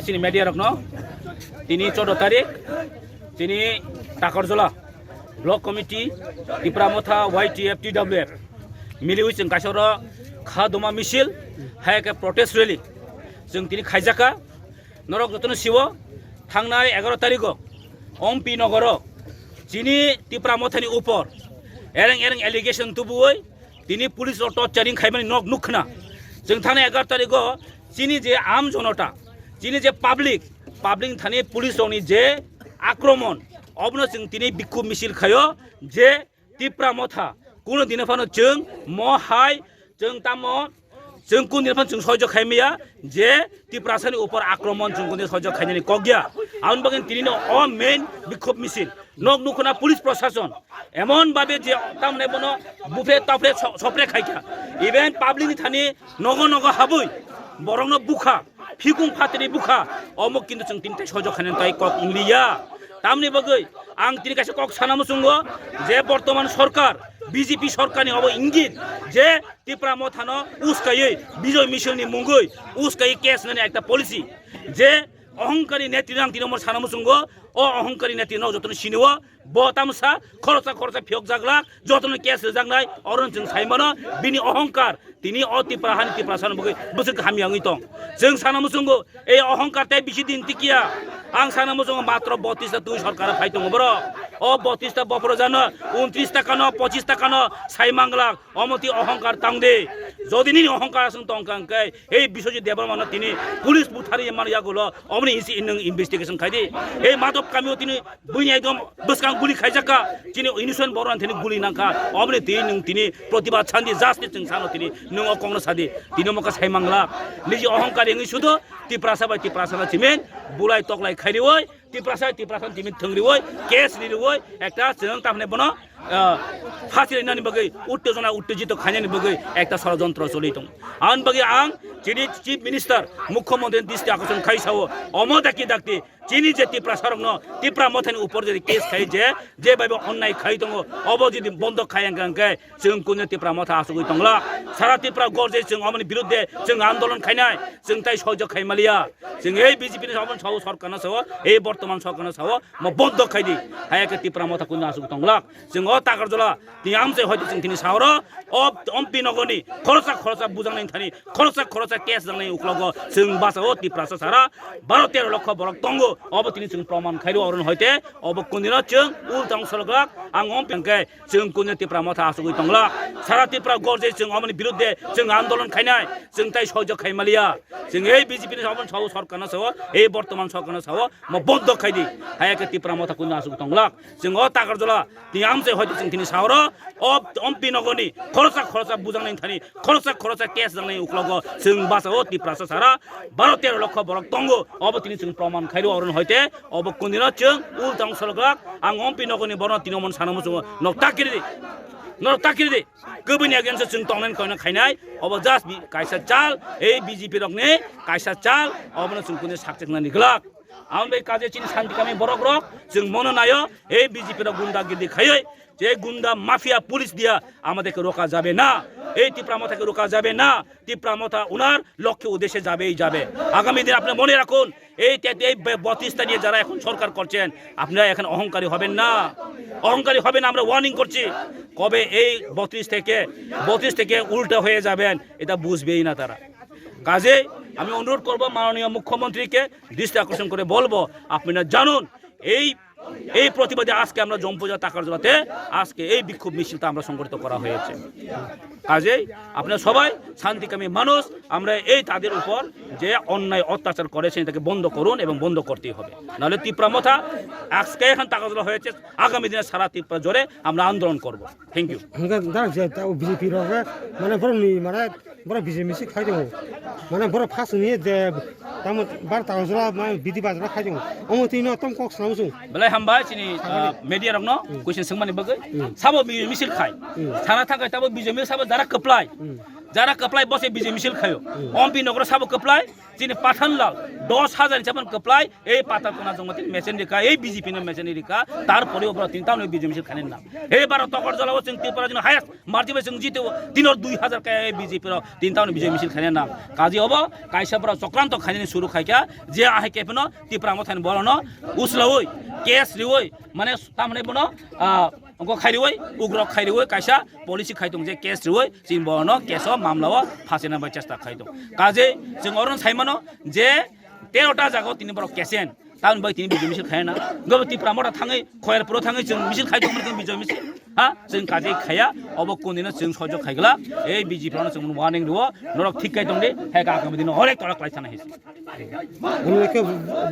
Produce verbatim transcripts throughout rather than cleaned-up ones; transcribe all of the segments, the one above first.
Chini media rokno tini choudo tarik chini Takarjala Block Committee, Tipra Motha, Y T F, T W F miliwi chwng kaisa oro kha doma misil, hai khe protest rally chwng tini khaijaka. Norok jotono siwo, thangnai egaro tarigo Ompi nogoro chini Tipra Mothani upor ereng ereng allegation tubuwi tini police rok torturing khaimani nok nukkhna. Chwng thangnai egaro tarigo chini je am jonota, chini je public, public thani police rokni je akromon, obono chwng tini bikhub misil khaio je Tipra Motha kuno dino phano chwng mo hai chwng tamo chwng kun dino phano chwng soijo khaimaya je Tiprasani upor akromon chwng kun dino soijo khainani kokya. Aboni bagwi tini no o main bikhub misil nok nukhuna police prosason emon babe je tamne bono buphe tapre so-, sopre khaikha, even public ni thani nogo nogo habwi borokno bukha, phikung phatri bukha, omo kintu chwng tini tai sojok khainani tai kok wngliya. Tamni bagwi ang tini kaisa kok sana muchungo je bortoman sorkar, B J P sorkarni obo ingit je Tipra Mothano uskaiwi Bijoy Misilni mungwi uskaiwi case nani ekta policy je ohongkari netri ang tini omo sana muchungo, o ohongkari netri no jotono sinio, bo tamsa khoroksa khoroksa phiyok jaglak, jotono case rwjaknai, oro chwng sai mano, bini ohongkar, tini o Tipra hani Tiprasano bagwi bwswk hamya wngwi tong. Chwng sana muchungo, ei ohongkar tei bisi din tikya, ang sana muchungo matro botris ta twi sorkar phai tongo borok. O botris ta bophoro jano, untris ta kano, pochis ta kano, sai manglak, omo twi ohongkar tang de. Jodi nini ohongkar aswng tong kha hwnkhe, ei Biswajit Debbarmano tini police buthari mani yagulo, omoni isi nwng investigation khai di. Ei Madhop kamio tini buini ekdom bwskang guli khaijakha, chini innocent borok thini guli nangkha, omoni twi nwng tini protibad sandi, justice chwng sano tini nwng o kokno sadi, tini omo kha sai manglak. Niji ohongkar wngwi sudo Tiprasa bai Tiprasa chimen bulai toklai khairiwi, Tiprasa, Tiprasa timi thwngriwi, case ririwi, ekta chwng tamni bono, ah, phasi rinani bagwi, uttejona, uttejito khainani bagwi ekta sorojontro choli tong. Aboni bagwi ang chini Chief Minister, Mukhyamantri disti akoson khai sao, omo dakti dakti, chini je Tiprasa rokno, Tipra Mothani upor je case khai je, je bai bo onnai khai tongo, obo jodi bondo khai ang khe, chwng kunja Tipra Motha asugwi tongla. Sara Tipra gorje chwng omoni birudde chwng andolon khainai, chwng tai soijo khai maliya. Chwng ei B J P ni omo sao sorkarno sao, ei bortoman sorkarno sao, mo bondo khai di. Haya khe Tipra Motha kunja asugwi tongla. Chwng o Takarjala, tini amchai hoite chwng tini saoro, o Ompi nogoni khoroksa khoroksa bujangnai thani, khoroksa khoroksa case jangnai uklogo chwng basa o Tiprasa sara baro tero lokho borok tongo. Obo tini chwng proman khairo oron hoite, obo kundino chwng ultang sorglak, ang Ompi hwnkhe chwng kunja Tipra Motha asugwi tonglak. Sara Tipra gorje chwng omoni birudde chwng andolon khainai, chwng tai soijo khai maliya. Chwng ei B J P ni omo sao sorkarno sao, ei bortoman sorkarno sao, mo bondo khai di. Haya khe Tipra Motha kunja asugwi tonglak. Chwng o Takarjala, tini amchai hoite chwng tini saoro, o Ompi nogoni khoroksa khoroksa bujangnai thani, khoroksa khoroksa case jangnai uklogo chwng basa o Tiprasa sara baro tero lokho borok tongo. Obo tini chwng proman khairo oron hoite, obo kundino chwng ultang sorglak, ang Ompi nogoni borno tini omo sana muchungo nok takiri di. Nok takiri di. Kubuni against o chwng tongnai koino khainai, obo just bi-, kaisa chal, ei B J P rokni kaisa chal, obono chwng kundino sakcheknani glak. Aboni bai kaje chini shanti kami borok rok, chwng mono nayo, ei B J P rok gunda girdi khayoi, je gunda mafia police dia, amaderke roka jabe na, ei Tipra Mothake roka jabe na, Tipra Motha unar lokhe udeshe jabei jabe. Agami din apni mone rakhun, ei te, ei be-, বত্রিশটা নিয়ে যারা এখন সরকার করছেন, আপনারা এখন অহংকারী হবেন না, অহংকারী হবেন, আমরা ওয়ার্নিং করছি। কবে এই বত্রিশ থেকে, বত্রিশ থেকে উল্টা হয়ে যাবেন, এটা বুঝবেই না তারা। কাজেই আমি অনুরোধ করব মাননীয় মুখ্যমন্ত্রীকে দৃষ্টি আকর্ষণ করে বলবো, আপনারা জানুন এই, এই প্রতিবাদে আজকে আমরা জম্পুজা তাকারজলাতে আজকে এই বিক্ষোভ মিছিলটা আমরা সংগঠিত করা হয়েছে। কাজেই আপনারা সবাই শান্তিকামী মানুষ, আমরা এই তাদের উপর যে অন্যায় অত্যাচার করেছেন এটাকে বন্ধ করুন এবং বন্ধ করতেই হবে, নাহলে তিপ্রা মথা আজকে এখান তাকারজলা হয়েছে, আগামী দিনে সারা ত্রিপুরা জুড়ে আমরা আন্দোলন করব। Thank you. Hingke dak je ta B J P rok mane borok ni mane borok B J P si khai tongo. Mane borok first ni je tamo bar ta jora mane bidi bazar khai tongo. Omo twi no tom kok swnam sung. Belai hambai chini, ah, media rok no question swngmani bagwi. Hmm. Sabo bi misil khai. Hmm. Sana thakai tabo B J P sabo jara kwplai. Hmm. Jara kwplai bo se B J P misil khayo. Ompi nogro sabo kwplai, chini Pathanlal dos hajar ni chapan kwplai, ei pata tona jongma tini mesen rika, ei B J P no mesen rika, tarpore obro tini tamni B J P misil khainai na. Ei baro tokor jolao chwng Tripura jino highest margin bai chwng jitio, tini or dui hajar kaya ei B J P ro tini tamni B J P misil khainai na. Kaji obo kaisa bro chokranto khainani suru khaikha, je ahai kepeno Tripura mothani borono uslaui, case riui, mane tamni bono, ah, Ongo khairiwi, ugrok khairiwi, kaisa policy khai tong je case riwi, chini bono case o mamla o phasina bai chesta khai tong. Kaje chwng oro sai mano je tero ta jaga o tini borok case en, tamoni bai tini B J P misil khai na. Gobo Tipra motha thangwi, Khoyarpur o thangwi chwng misil khai tong mani B J P misil. Ha, chwng kaje khaya, obo kundino chwng sojok khai gla, ei B J P no chwng warning riwo, norok thik khai tong di, hai ka agami dino horek torak lai thana hisi. Ani ke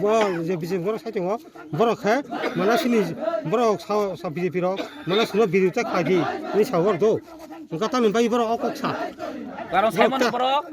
bo je B J P borok sai tongo. Borok khe mana sini borok sa, sa B J P rok mana sino birita khaidi ni sa wor do. Wngkha tamni bai borok o kok sa. Karon Borok Simon ta- borok